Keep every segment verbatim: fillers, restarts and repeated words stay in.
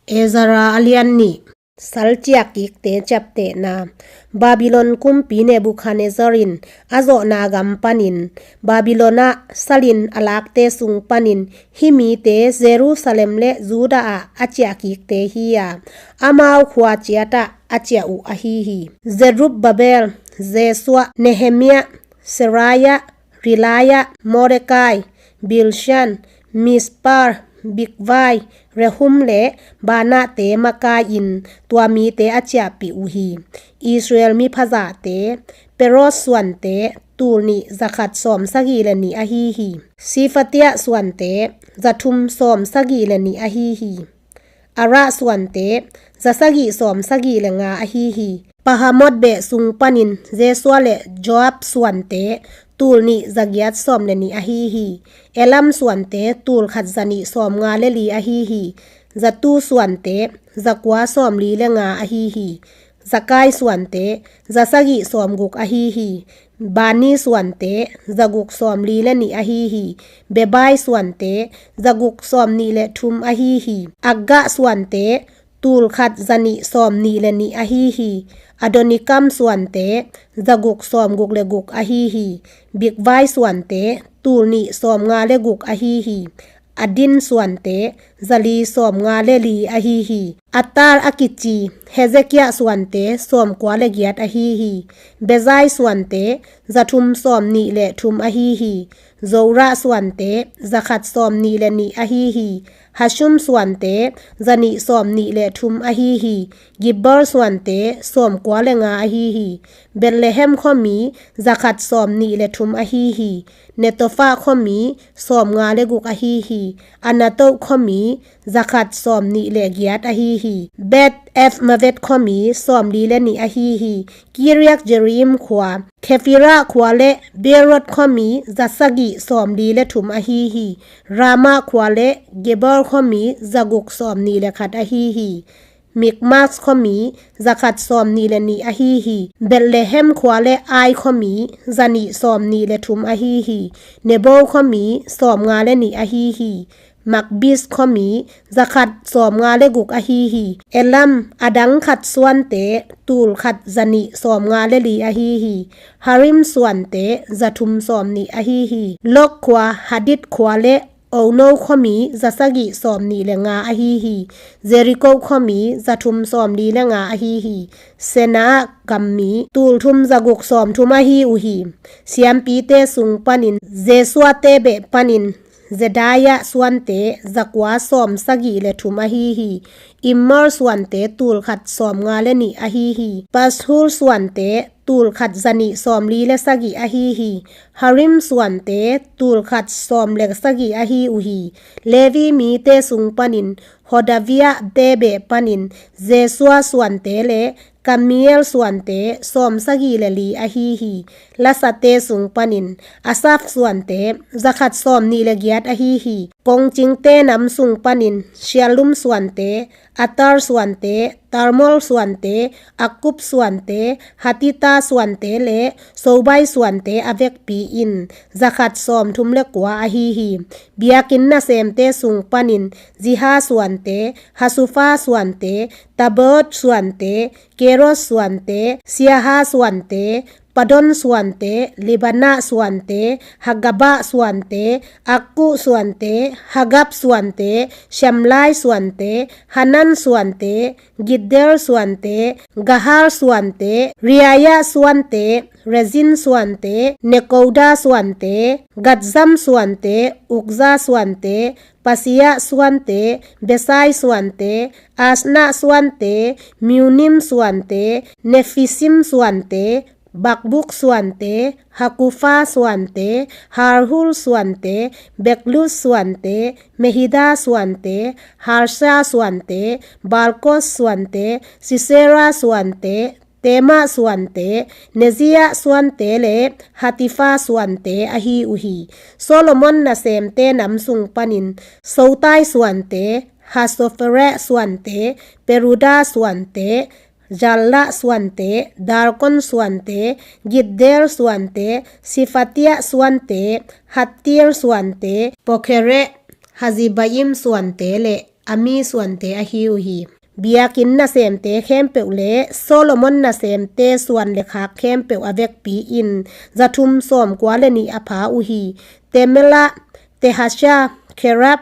Ezra a lian nih. Salciak kikte ciaptehna. Babylon kumpi Nebukhadnezzar in a zawhna gam panin Babylon ah salin a lakte sung panin hih mite Jerusalem le Judah ah a ciah kikte hi a, amau khua ciatah a ciah uh ahi hi. Zerubbabel, Jeshua, Nehemiah, Seraiah, Reliah, Mordecai, Bilshan, Mispar, Bigvai, Rehum le Baanate makai-in tua mite a ciahpih uh hi. Israel miphazahte, Perosh suante, tul nih zakhat sawm sagih le nih ahi hi. Siphatiah suante, zathum sawm sagih le nih ahi hi. Arah suante, zasagih sawm sagih le nga ahi hi. Pahamot beh sung panin Jesua le Joab suante, tul nih zagiat sawm le nih ahi hi. Elam suante, tul khat zanih sawm nga le li ahi hi. Zatu suante, zakua sawm li le nga ahi hi. Zakai suante, zasagih sawm guk ahi hi. Bani suante, zaguk sawm li le nih ahi hi. Bebai suante, zaguk sawm nih le thum ahi hi. Aggah suante, tul khat zanih sawm nih le nih ahi hi. Adonikam suante, zaguk sawm guk le guk ahi hi. Bigvai suante, tul nih sawm nga le guk ahi hi. Adin suante, zali sawm nga le li ahi hi. Atar a kici Hezekiah suante, sawm kua le giat ahi hi. Bezai suante, zathum sawm nih le thum ahi hi. Zorah suante, zakhat sawm nih le nih ahi hi. Hashum suante, zanih sawm nih le thum ahi hi. Gibbor suante, sawm kua le nga ahi hi. Bethlehem khuami, zakhat sawm nih le thum ahi hi. Netophah khuami, sawm nga le guk ahi hi. Anathoth khuami, zakhat sawm nih le giat ahi hi. Beth Azmaveth khuami, sawm li le nih ahi hi. Kiriath Jearim khua, Kephirah khua le Beeroth khuami, zasagih sawm li le thum ahi hi. Ramah khua le Geba khuami, zaguk sawm nih le khat ahi hi. Mikmas khuami, zakhat sawm nih le nih ahi hi. Bethlehem khua le Ai khuami, zanih sawm nih le thum ahi hi. Nebo khuami, sawm nga le nih ahi hi. Magbis khuami, zakhat sawm nga le guk ahi hi. Elam adang khat suante, tul khat zanih sawm nga le li ahi hi. Harim suante, zathum sawm nih ahi hi. Lod khua, Hadid khua le Ono khuami, zasagih sawm nih le nga ahi hi. Jeriko khuami, zathum sawm li le nga ahi hi. Senaa gammi, tul thum zaguk sawm thum ahi uh hi. Siampite sung panin, Jesua te beh panin, Jedaiah suante, zakua sawm sagih le thum ahi hi. Immer suante, tul khat sawm nga le nih ahi hi. Pashur suante, tul khat zanih sawm li le sagih ahi hi. Harim suante, tul khat sawm le sagih ahi uh hi. Levi mite sung panin, Hodaviah te beh panin, Jesua suante le Kadmiel suante, sawm sagih le li ahi hi. Lasate sung panin, Asaph suante, zakhat sawm nih le giat ahi hi. Kongcingte nam sung panin, Shallum suante, Ater suante, Talmon suante, Akkub suante, Hatita suante le Sobai suante a vekpi in, zakhat sawm thum le kua ahi hi. Biakinn nasemte sung panin, Ziha suante, Hasufa suante, Tabaoth suante, Keros suante, Siaha suante, Padon suante, Lebana suante, Hagaba suante, Akku suante, Hagab suante, Shamlai suante, Hanan suante, Giddel suante, Gahar suante, Reaia suante, Rezin suante, Nekoda suante, Gazzam suante, Uzza suante, Paseah suante, Besai suante, Asna suante, Meuniim suante, Nephisim suante, Bakbuk suante, Hakupha suante, Harhur suante, Bekluth suante, Mehida suante, Harsha suante, Barkos suante, Sisera suante, Tema suante, Neziah suante le Hatipha suante ahi uh hi. Solomon nasemte nam sung panin, Sotai suante, Hasofereth suante, Peruda suante, Jaala suante, Darkon suante, Giddel suante, Shephatiah suante, Hattir suante, Pokhreth Hazzebaim suante le a mi suante ahi uh hi. Biakinn nasemte khempeuh le Solomon nasemte suan le khak khempeuh a vekpi in za thum sawmkua le nih a pha uh hi. Temela, Tehasha, Kerab,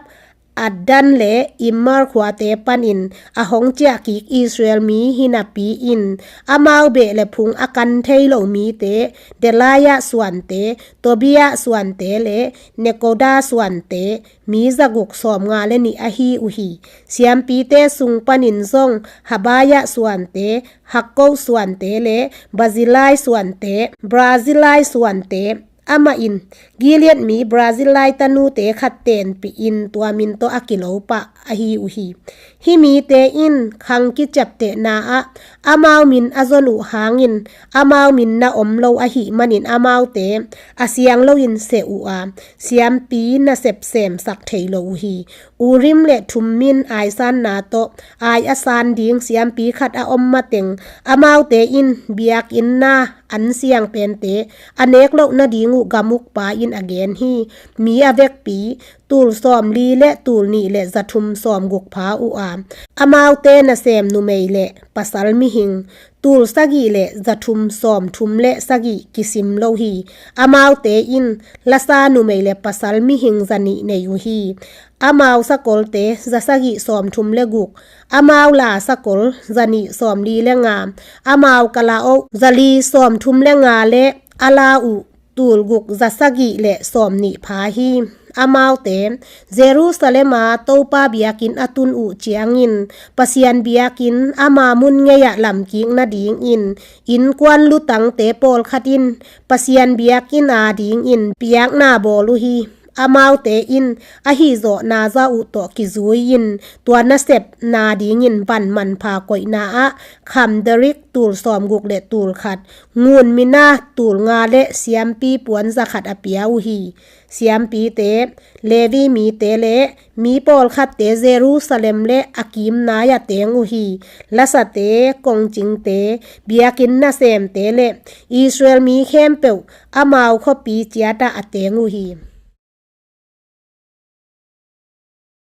Addan le Immer khuate panin a hong ciah kik Israel mi hinapi in amau beh le phung a kan thei lo mite, Delaya suante, Tobia suante le Nekoda suante, mi zaguk sawmnga le nih ahi uh hi. Siampite sung panin zong Habaya suante, Hakko suante le Bazilai suante, Brazilai suante, amah in Gilead mi Brazilai tanute khat tenpih in tua min tawh a kilo pah ahi uh hi. Hih mite in khang kiciaptehna ah amau min a zon uh hangin amau min na om lo ahih manin amaute a siang loin seh uh a, siampi nasep semsak thei lo uh hi. Urim le Thummim aisanna tawh ai a san ding siampi khat a om mateng amaute in biakinn na an siang pente a nek loh nading uh gamukpa in a gen hi. Mi a vekpi tul sawmli le tul nih le za thum sawmguk pha uh a, amaute nasem numei le pasal mihing tul sagih le za thum sawmthum le sagih kisim lo hi. Amaute in lasa numei le pasal mihing za nih nei uh hi. Amau sakolte za sagih sawmthum le guk, amau la sakol za nih sawmli le nga, amau kalaoh za li sawmthum le nga le a la uh tul guk za sagih le sawmnih pha hi. Amaute Jerusalem a Topa biakinn a tun uh ciangin Pasian biakinn ama mun ngei-ah lamkik nadingin innkuan lutangte pawlkhat in Pasian biakinn a dingin piakna bawl uh hi. Amaute in ahi zawh naza uh tawh kizui-in tua nasepna dingin van manpha koihna ah kham darik tul sawmguk le tul khat, ngun mina tul nga le siampi puan za khat a pia uh hi. Siampite, Levi mite le mi pawlkhatte Jerusalem le a kimnai a teng uh hi. Lasate, kongcingte, biakinn nasemte le Israel mi khempeuh amau khuapi ciatah a teng uh hi.